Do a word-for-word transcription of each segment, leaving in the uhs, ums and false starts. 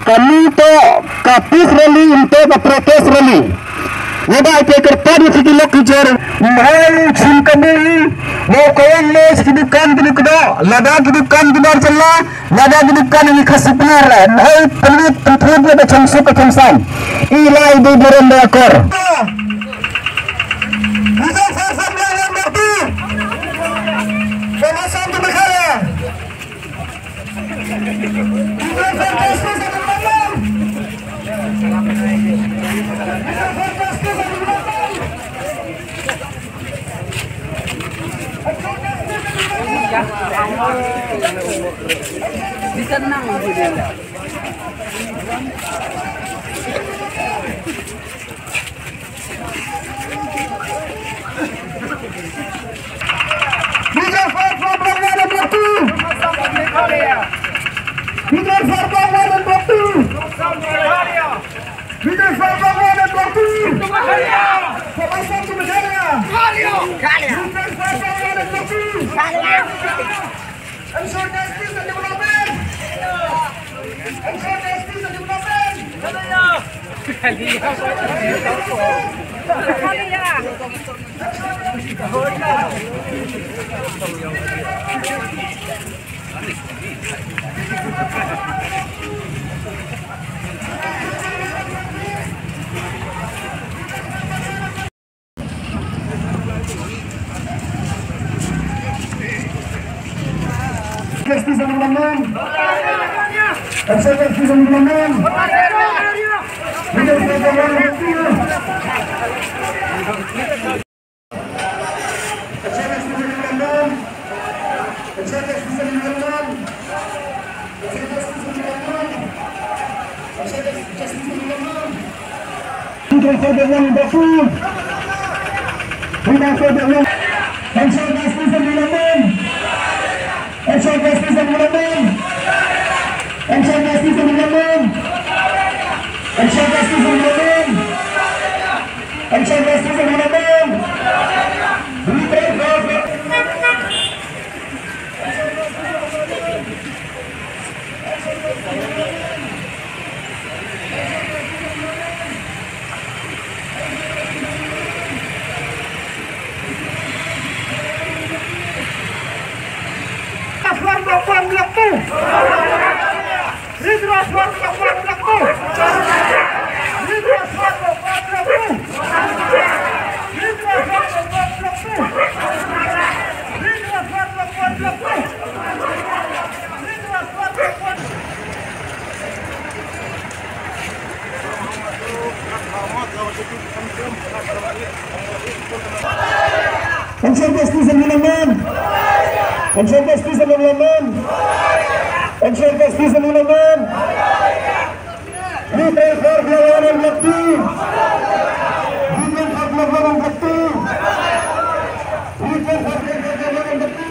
Kane to ka peace rally, ym to ka protest rally. Naba ïa ka kyrpad ïa ki lok ki jer. Mhai chim ka mui. Wa ka wan mo ki dukan ki dukan. Lada ki dukan ki bar jalla. Lada ki dukan ni khasi penar la. Mhai pelit pelit ïa ka cham suk ka cham san. Ilai di buron da kor. We can fight for Bangladesh number two. We can fight for Bangladesh number two. We can fight for Bangladesh number two. For myself to Meghalaya. We can fight for Bangladesh number two. Ensure justice and development. Ensure justice and development. Justice and development. Ensure justice and development. We can fight for one. Ensure justice and development. Ensure justice and development. Ensure justice and development. Ensure justice and development. Two thousand one, Baku. Two thousand one. Ensure justice and development. Ensure justice and development. Ensure justice and development. Ensure justice and development. Ensure justice and development. We pray for Ensure justice and development. Ensure justice and development. Ensure justice and development. We pray for Biawan and Mukti. We pray for Biawan and Mukti. We pray for Biawan and Mukti.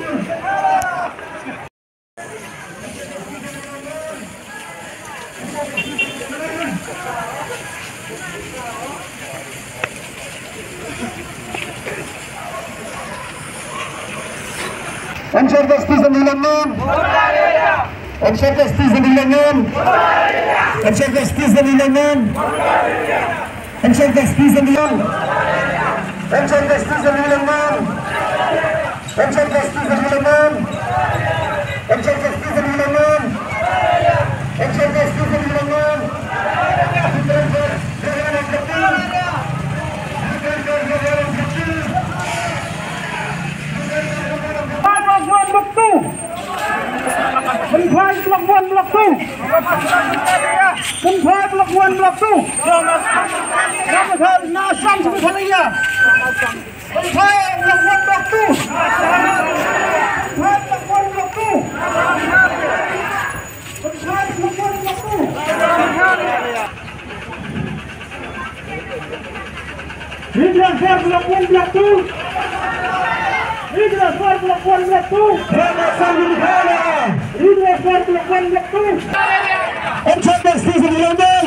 Ensure justice and development. Ensure justice and development. Ensure justice and development. Ensure justice and development. Ensure justice and development. Ensure justice and development. Ensure justice and development. Ensure justice and development. Fight for Block One, Block Two. Fight for Block One, Block Two. Fight for Block One, Block Two. National Secretariat. Block one, block two. Block one, block two. Block one, block two. Redress for block one, block two. Redress for block one, block two. Redress for block one, block two. Ensure justice in London.